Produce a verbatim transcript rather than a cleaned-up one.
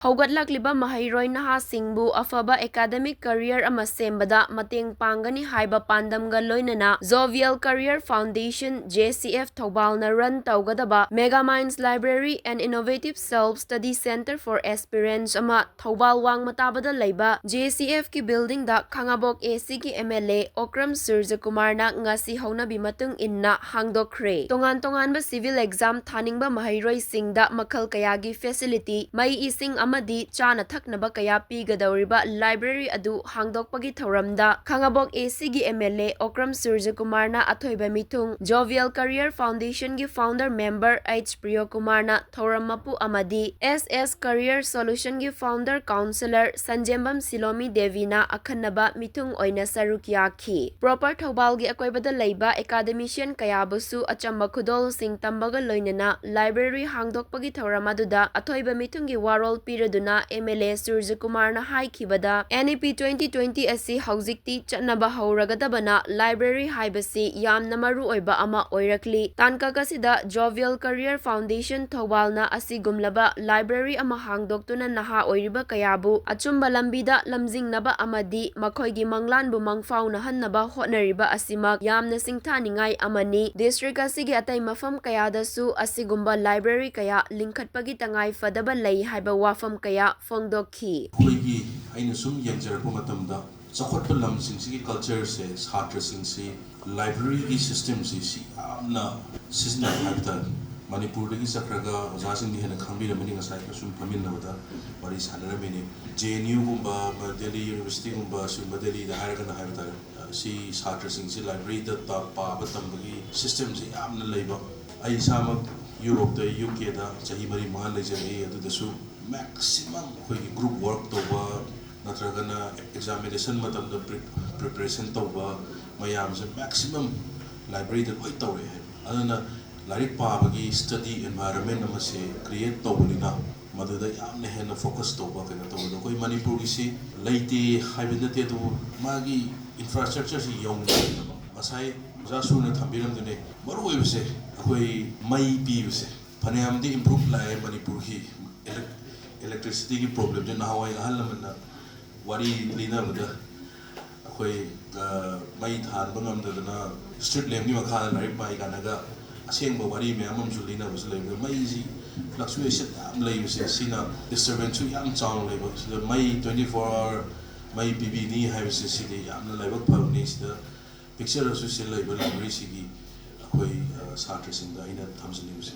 ꯍꯧꯒꯠꯂꯛꯂꯤꯕ ꯃꯍꯩꯔꯣꯏ ꯅꯍꯥꯁꯤꯡꯕꯨ ꯑꯐꯕ academic career ꯑꯃ ꯁꯦꯝꯕꯗ ꯃꯇꯦꯡ ꯄꯥꯡꯒꯅꯤ ꯍꯥꯏꯕ ꯄꯥꯟꯗꯝꯒ ꯂꯣꯏꯅꯅ Jovial Career Foundation, J C F, ꯊꯧꯕꯥꯜꯅ run ꯇꯧꯒꯗꯕ Mega Minds Library and Innovative Self Study Center for Aspirants ꯑꯃ ꯊꯧꯕꯥꯜ ꯋꯥꯡꯃ ꯇꯥꯕꯗ ꯂꯩꯕ J C F ꯀꯤ building the Khangabok A C ꯒꯤ M L A ꯑꯣꯀ꯭ꯔꯝ ꯁꯨꯔꯖꯀꯨꯃꯥꯔꯅ ꯉꯁꯤ ꯍꯧꯅꯕꯤ ꯃꯇꯨꯡ ꯏꯟꯅ ꯍꯥꯡꯗꯣꯛꯈ꯭ꯔꯦ꯫ ꯇꯣꯉꯥꯟ ꯇꯣꯉꯥꯟꯕ civil exam ꯊꯥꯅꯤꯡꯕ ꯃꯍꯩꯔꯣꯏꯁꯤꯡꯗ ꯃꯈꯜ ꯀꯌꯥꯒꯤ facility, ꯃꯩ ꯏꯁꯤꯡ ꯑꯃꯗꯤ ꯆꯥꯅ ꯊꯛꯅꯕ ꯀꯌꯥ ꯄꯤꯒꯗꯧꯔꯤꯕ library ꯑꯗꯨ ꯍꯥꯡꯗꯣꯛꯄꯒꯤ ꯊꯧꯔꯝꯗ ꯈꯥꯉꯕꯣꯛ A C ꯒꯤ M L A ꯑꯣꯀ꯭ꯔꯝ ꯁꯨꯔꯖꯀꯨꯃꯥꯔꯅ ꯑꯊꯣꯏꯕ ꯃꯤꯊꯨꯡ, Jovial Career Foundation ꯒꯤ founder member H ꯄ꯭ꯔꯤꯌꯣꯀꯨꯃꯥꯔꯅ ꯊꯧꯔꯝ ꯃꯄꯨ ꯑꯃꯗꯤ S S Career Solution ꯒꯤ founder councillor ꯁꯟꯖꯦꯝꯕꯝ ꯁꯤꯂꯣꯃꯤ ꯗꯦꯕꯤꯅ ꯑꯈꯟꯅꯕ ꯃꯤꯊꯨꯡ ꯑꯣꯏꯅ ꯁꯔꯨꯛ ꯌꯥꯈꯤ꯫ Proper ꯊꯧꯕꯥꯜꯒꯤ ꯑꯀꯣꯏꯕꯗ ꯂꯩꯕ academician ꯀꯌꯥꯕꯨꯁꯨ ꯑꯆꯝꯕ ꯈꯨꯗꯣꯜꯁꯤꯡ ꯇꯝꯕꯒ ꯂꯣꯏꯅꯅ library ꯍꯥꯡꯗꯣꯛꯄꯒꯤ ꯊꯧꯔꯝ ꯑꯗꯨꯗ ꯑꯊꯣꯏꯕ ꯃꯤꯊꯨꯡꯒꯤ ꯋꯥꯔꯣꯜ ꯄꯤꯔꯗꯨꯅ M L A ꯁꯨꯔꯖꯀꯨꯃꯥꯔꯅ ꯍꯥꯏꯈꯤꯕꯗ, N E P twenty twenty ꯑꯁꯤ ꯍꯧꯖꯤꯛꯇꯤ ꯆꯠꯅꯕ ꯍꯧꯔꯒꯗꯕꯅ library ꯍꯥꯏꯕꯁꯤ ꯌꯥꯝꯅ ꯃꯔꯨ ꯑꯣꯏꯕ ꯑꯃ ꯑꯣꯏꯔꯛꯂꯤ꯫ ꯇꯥꯡꯀꯛ ꯑꯁꯤꯗ Jovial Career Foundation ꯊꯧꯕꯥꯜꯅ ꯑꯁꯤꯒꯨꯝꯂꯕ library ꯑꯃ ꯍꯥꯡꯗꯣꯛꯇꯨꯅ ꯅꯍꯥ ꯑꯣꯏꯔꯤꯕ ꯀꯌꯥꯕꯨ ꯑꯆꯨꯝꯕ ꯂꯝꯕꯤꯗ ꯂꯝꯖꯤꯡꯅꯕ ꯑꯃꯗꯤ ꯃꯈꯣꯏꯒꯤ ꯃꯪꯂꯥꯟꯕꯨ ꯃꯪꯐꯥꯎꯅꯍꯟꯅꯕ ꯍꯣꯠꯅꯔꯤꯕ ꯑꯁꯤꯃꯛ ꯌꯥꯝꯅ ꯁꯤꯡꯊꯥꯅꯤꯡꯉꯥꯏ ꯑꯃꯅꯤ꯫ District ꯑꯁꯤꯒꯤ ꯑꯇꯩ ꯃꯐꯝ ꯀꯌꯥꯗꯁꯨ ꯑꯁꯤꯒꯨꯝꯕ library ꯀꯌꯥ ꯂꯤꯡꯈꯠꯄꯒꯤ ꯇꯉꯥꯏ ꯐꯗꯕ ꯂꯩ ꯍꯥꯏꯕ ꯋꯥꯐꯝ ꯀꯌꯥ ꯐꯣꯡꯗꯣꯛꯈꯤ꯫ ꯑꯩꯈꯣꯏꯒꯤ, ꯑꯩꯅ ꯁꯨꯝ ꯌꯦꯡꯖꯔꯛꯄ ꯃꯇꯝꯗ, ꯆꯥꯎꯈꯠꯄ ꯂꯝꯁꯤꯡꯁꯤꯒꯤ culture ꯁꯦ, ꯁꯥꯇ꯭ꯔꯁꯤꯡꯁꯤ library ꯒꯤ system ꯁꯤ, ꯁꯤ ꯌꯥꯝꯅ ꯁꯤꯖꯤꯟꯅꯩ ꯍꯥꯏꯕ ꯇꯥꯔꯦ꯫ ꯃꯅꯤꯄꯨꯔꯗꯒꯤ ꯆꯠꯈ꯭ꯔꯒ ꯑꯣꯖꯥꯁꯤꯡꯗꯤ ꯍꯦꯟꯅ ꯈꯪꯕꯤꯔꯝꯃꯅꯤ, ꯉꯁꯥꯏ ꯁꯨꯝ ꯐꯝꯃꯤꯟꯅꯕꯗ ꯋꯥꯔꯤ ꯁꯥꯟꯅꯔꯝꯃꯤꯅꯤ꯫ J N U ꯒꯨꯝꯕ, ꯃ-, ꯗꯦꯜꯂꯤ University ꯒꯨꯝꯕ, ꯁꯤꯒꯨꯝꯕ ꯗꯦꯜꯂꯤꯗ ꯍꯥꯏꯔꯒꯅ ꯍꯥꯏꯕ ꯇꯥꯔꯦ, ꯑ, ꯁꯤ ꯁꯥꯇ꯭ꯔꯁꯤꯡꯁꯤ library ꯗ ꯇ-, ꯄꯥꯕ ꯇꯝꯕꯒꯤ system ꯁꯤ ꯌꯥꯝꯅ ꯂꯩꯕ꯫ ꯑꯩ ꯏꯁꯥꯃꯛ Europe ꯇ, U K ꯗ ꯆꯍꯤ ꯃꯔꯤ ꯃꯉꯥ ꯂꯩꯖꯔꯛꯏ꯫ ꯑꯗꯨꯗꯁꯨ maximum ꯑꯩꯈꯣꯏꯒꯤ group work ꯇꯧꯕ, ꯅꯠꯇ꯭ꯔꯒꯅ examination ꯃꯇꯝꯗ pre-, preparation ꯇꯧꯕ ꯃꯌꯥꯝꯁꯦ maximum library ꯗ ꯂꯣꯏ ꯇꯧꯔꯛꯑꯦ ꯍꯥꯏꯕ꯫ ꯑꯗꯨꯅ ꯂꯥꯏꯔꯤꯛ ꯄꯥꯕꯒꯤ study environment ꯑꯃꯁꯦ create ꯇꯧꯕꯅꯤꯅ, ꯃꯗꯨꯗ ꯌꯥꯝꯅ ꯍꯦꯟꯅ focus ꯇꯧꯕ, ꯀꯩꯅꯣ ꯇꯧꯕꯗꯣ, ꯑꯩꯈꯣꯏ ꯃꯅꯤꯄꯨꯔꯒꯤꯁꯤ ꯂꯩꯇꯦ ꯍꯥꯏꯕ ꯅꯠꯇꯦ, ꯑꯗꯨꯕꯨ ꯃꯥꯒꯤ infrastructure ꯁꯤ ꯌꯧꯗꯕ꯫ ꯉꯁꯥꯏ ꯑꯣꯖꯥ ꯁꯨꯔꯅ ꯊꯝꯕꯤꯔꯝꯗꯨꯅꯦ, ꯃꯔꯨ ꯑꯣꯏꯕꯁꯦ ꯑꯩꯈꯣꯏ ꯃꯩ ꯄꯤꯕꯁꯦ꯫ ꯐꯅꯌꯥꯝꯗꯤ improve ꯂꯥꯛꯑꯦ ꯃꯅꯤꯄꯨꯔꯒꯤ elec-, Electricity ꯒꯤ problem ꯁꯦ ꯅꯍꯥꯟꯋꯥꯏ ꯑꯍꯜ ꯂꯃꯟꯅ ꯋꯥꯔꯤ ꯂꯤꯅꯕꯗ, ꯑꯩꯈꯣꯏ, ꯑ, ꯃꯩ ꯊꯥꯟꯕ ꯉꯝꯗꯗꯅ street lamp ꯀꯤ ꯃꯈꯥꯗ ꯂꯥꯏꯔꯤꯛ ꯄꯥꯏ ꯀꯥꯟꯗꯒ ꯑꯁꯦꯡꯕ ꯋꯥꯔꯤ ꯃꯌꯥꯝ ꯑꯃꯁꯨ ꯂꯤꯅꯕꯁꯨ ꯂꯩꯕꯗ, ꯃꯩꯁꯤ fluctuation ꯌꯥꯝ ꯂꯩꯕꯁꯦ, ꯁꯤꯅ disturbance ꯁꯨ ꯌꯥꯝ ꯆꯥꯎꯅ ꯂꯩꯕ꯫ ꯁꯤꯗ ꯃꯩ twenty four hour ꯃꯩ ꯄꯤꯕꯤꯅꯤ ꯍꯥꯏꯕꯁꯦ, ꯁꯤꯗꯤ ꯌꯥꯝꯅ ꯂꯥꯏꯕꯛ ꯐꯕꯅꯤ꯫ ꯁꯤꯗ picture ꯑꯁꯨ ꯁꯤ ꯂꯩꯕ library ꯁꯤꯒꯤ ꯑꯩꯈꯣꯏ, ꯑ, ꯁꯥꯇ꯭ꯔꯁꯤꯡꯗ ꯑꯩꯅ ꯊꯝꯖꯅꯤꯡꯕꯁꯤ꯫